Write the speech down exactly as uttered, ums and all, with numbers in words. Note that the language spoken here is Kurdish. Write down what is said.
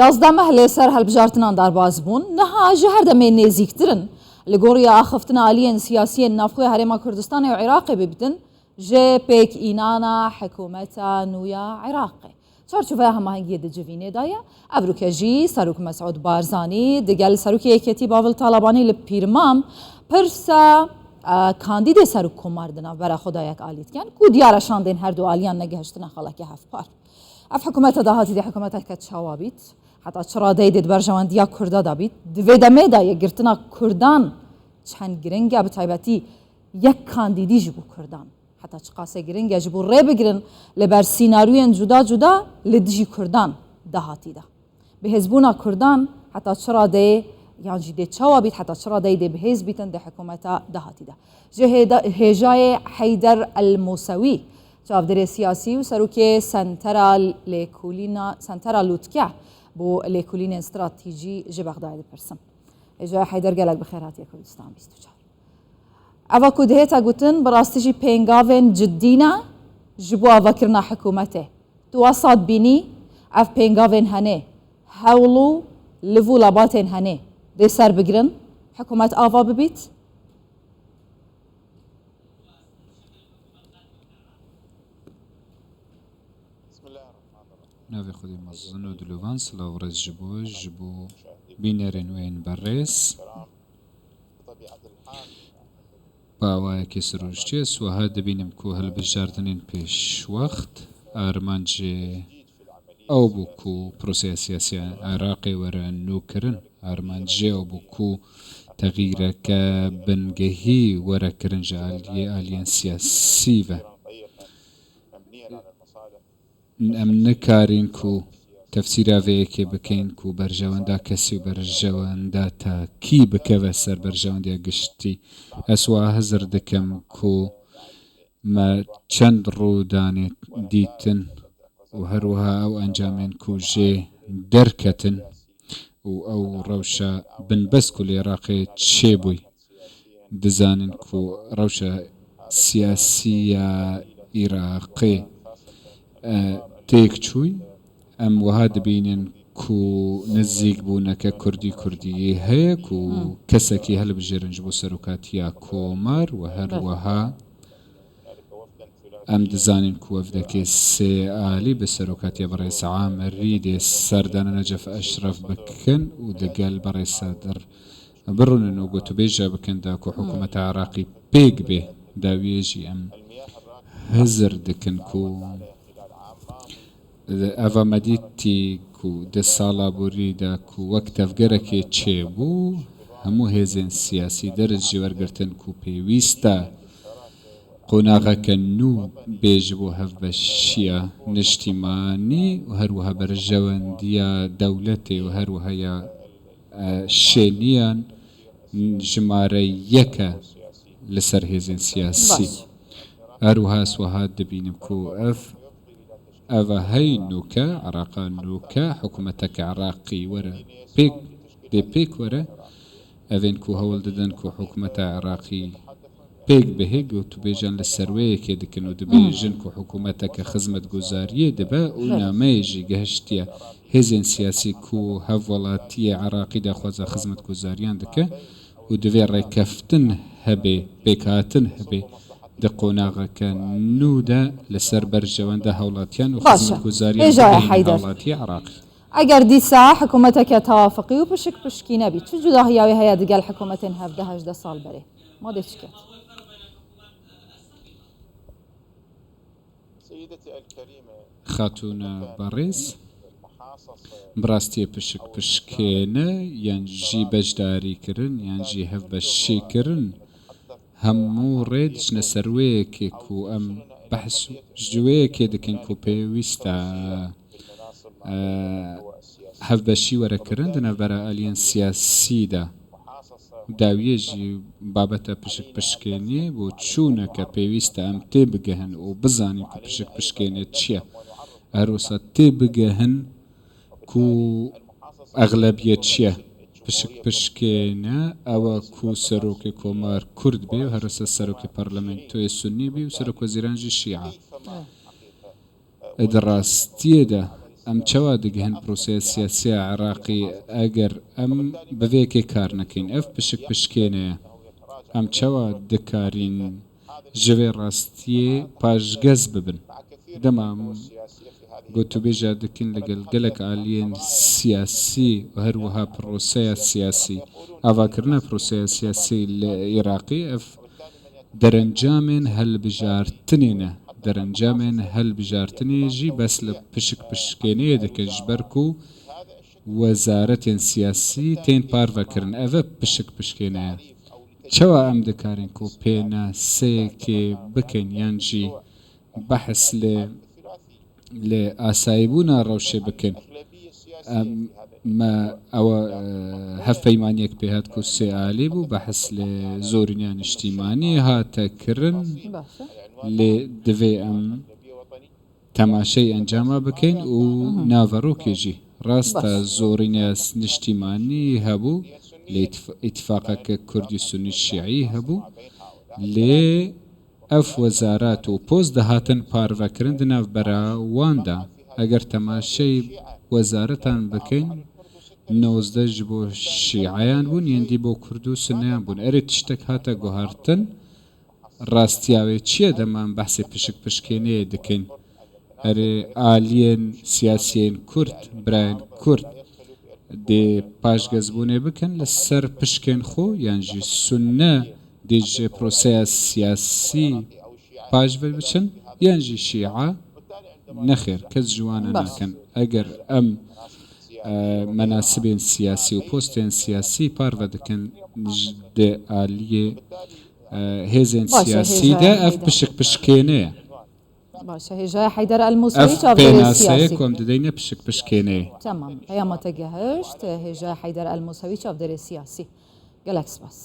Yazdeh meh li ser hilbijartinan derbas bûn, niha ji her demê nêzîktir in. Li goriya axiftina aliyên siyasiyên navxwe Herêma Kurdistanê û Iraqê bibîtin, ji pêkînana hikûmeta nû ya Iraqê. Çarçoveya hemahengiyê di civînê de ye. Evroke jî Serok Mesûd Barzanî digel Serokê Yeketî Bavil Talabanî li Pîrmam pirsa, e, kandîdê serokkomar di navbera xwe de yek alî dikin, ku diyar e şandên her du aliyan negihiştine xaleke hevpar. Ev hikûmeta dahatî de hikûmeteke çawa bît? Heta çi radeyê dê di berjewendiya Kurda de bît? Di vê demê de yekgirtina Kurdan çend giring e, bi taybetî yek kandîdî ji bo Kurdan. Heta çiqasê giring e ji bo rê bigirin li ber sînaryoyên cuda cuda li dijî Kurdan dahatî de. Bihêzbûna Kurdan heta çi radeyê, yan jî dê çawa bît, heta çi radeyê dê bihêz bîtin di hikûmeta dahatî de. Ji hêda-, hêjayê Heyder El Musewî, çavdêrê siyasî û serokê Sentera Lêkolîna, Sentera Lûtke bo Lêkolînên Stratejî ji Bexdayê dipirsim. Hêjayê Heyder, gelek bi xêr hatiye Kurdistan bîst û çar. Eva ku dihête gotin, bi rastî jî pêngavên cidî ne ji bo avakirina hikûmetê. Tu wesa dibînî, ev pêngavên hene, hewl û liv û lebatên hene dê ser bigirin, hikûmet ava bibît? Navê Xwedê mezin û dilovan, silav û rêz ji bo, ji bo bînerên we yên berêz. Bi awayekê sirûştî, ez wiha dibînim ku hilbijartinên pêşwext armancê ew bû ku proseya siyasî ya Iraqê were nûkirin. Armancê ew bû ku texîreke bingehî were kirin ji aliyê aliyên siyasî ve. Em nikarîn ku tefsîra vê yekê bikin ku berjewenda kesî û berjewenda takî bikeve ser berjewendiya giştî. Ez wa hizir dikim ku me çend rûdanê dîtin û her wiha ew encamên ku jê derketin û ew rewşa binbest ku li Iraqê çêbûy. Dizanin ku rewşa siyasî ya Iraqê, e, têk çûy. Em wiha dibînin ku nizîkbûneke kurdî kurdiyê heye ku Hmm. kesekî hilbijêrin ji bo serokatiya komar û her Ber. wiha em dizanin ku wefdekê sê alî bi serokatiya birêz Amerî dê serdana Necef Eşref bikin û digel birêz Sedir birûnin û gotûbêja bikin da ku Hmm. hikûmeta Iraqî pêk bê. Dawiyê jî em hizir dikin ku eva me dîtî ku di sala borî de ku wek tevgerekê çêbû, hemû hêzên siyasî derz jî wergirtin ku pêwîst e qonaxeke nû bê ji bo hevbeşiya niştîmanî û her wiha berjewendiya dewletê û her wiha ya, e, şêniyan jimare yek e li ser hêzên siyasî. Baş. Her wiha ez wiha dibînim ku ev, ev e hey nûke, Iraqa nûke, hikûmeteke Iraqî were pêk, dê pêk were. Evên ku hewl didin ku hikûmeta Iraqî pêk bihê, gotûbêjan li ser wê yekê dikin û dibêjin Hmm. ku hikûmeteke xizmetguzariyê dibe û Ber. nameyê jî gihiştiye hêzên siyasî ku hevwelatiyê Iraqî daxwaza xizmetguzariyan dike û divê rêkeftin hebê, pêkhatin hebê di qonaxeke nû de li ser berjewenda hewlatiyan û Baş e. xizmetguzariyan Hêjayê digihînin Heyder. hewlatiya Iraqî. Eger dîsa hikûmeteke tewafiqî û pişik pişkî nebî, çi cudahiya wê heye digel hikûmetên hevdeh hejdeh sal berê? Ma dê çi ket? Xatûna berêz, bi rastiyê pişik pişkêne yan jî beşdarî kirin yan jî hevbeşî kirin, hemû rê diçine ser wê yekê ku em behs ji wê yekê dikin ku pêwîst e, e, hevbeşî were kirin di navbera aliyên siyasî de. Dawiyê jî babeta pişik pişkêniyê bû çûneke pêwîst e em tê bigihin û bizanin ku pişik pişkêne çi ye. Her wisa tê bigihin ku exlebiyet çi ye. Pişik pişkêne ew e ku serokê komar kurd bê û her wisa serokê parlamentoyê sunnî bî û serokwezîran jî şîa. Di rastiyê de Em çawa digihin proseya siyasî ya Iraqî eger em bi vê yekê kar nekin? Ev pişik pişkêne ye. Em çawa dikarîn ji vê rastiyê paşgez bibin? Dema em gotûbêja dikin li gel gelek aliyên siyasî û her wiha proseya siyasî, avakirina proseya siyasî li Iraqê, ev derencamên hilbijartinê ne. Derencamên hilbijartinê jî bes li pişik pişkêneyê dikin, ji ber ku wezaretên siyasî tên parvekirin. Ev e pişik pişkêne ye. Çawa em dikarin ku pênaseyekê bikin yan jî behs li, li asayîbûna rewşê bikin? Em, me ew, e, hevpeymaniyek pê hat ku sê alî bû, behs li zorîniya niştîmanî hate kirin. Baş e. Lê divê em temaşey encama bikin û naverokê jî. Rast e, Baş. Zorîniya niştîmanî hebû, lê îtif-, îtifaqeke Kurdî Sunî Şîî hebû, lê ev wezaret û post dihatin parvekirin di navbera wan de. Eger temaşey wezaretan bikin, nozdeh ji bo şîeyan bûn, yên dî bo kurd û sunneyan bûn. Erê, tiştek hate guhartin, rastiya wê çi ye dema em behsê pişik pişkêneyê dikin? Erê, aliyên siyasiyên kurd, birayên kurd dê paşgezbûnê bikin li ser pişkên xwe, yan jî sunne dê ji proseya siyasî paş ve biçin, yan jî şîa? Nexêr, kes ji wan Baş. nakin. Eger em, e, menasibên siyasî û postên siyasî parve dikin ji, di aliyê, e, hêzên Baş e, siyasî hêjayê de, ev Heyder. pişik pişkêne ye. Baş e, hêjayê Heyder El Musewî, Ev çavdêrê pênaseyê siyasî. ku em dideyne pişik pişkêne ye. Tamam, peyama te gehişt, hêjayê Heyder El Musewî, çavdêrê siyasî. Gelek spas.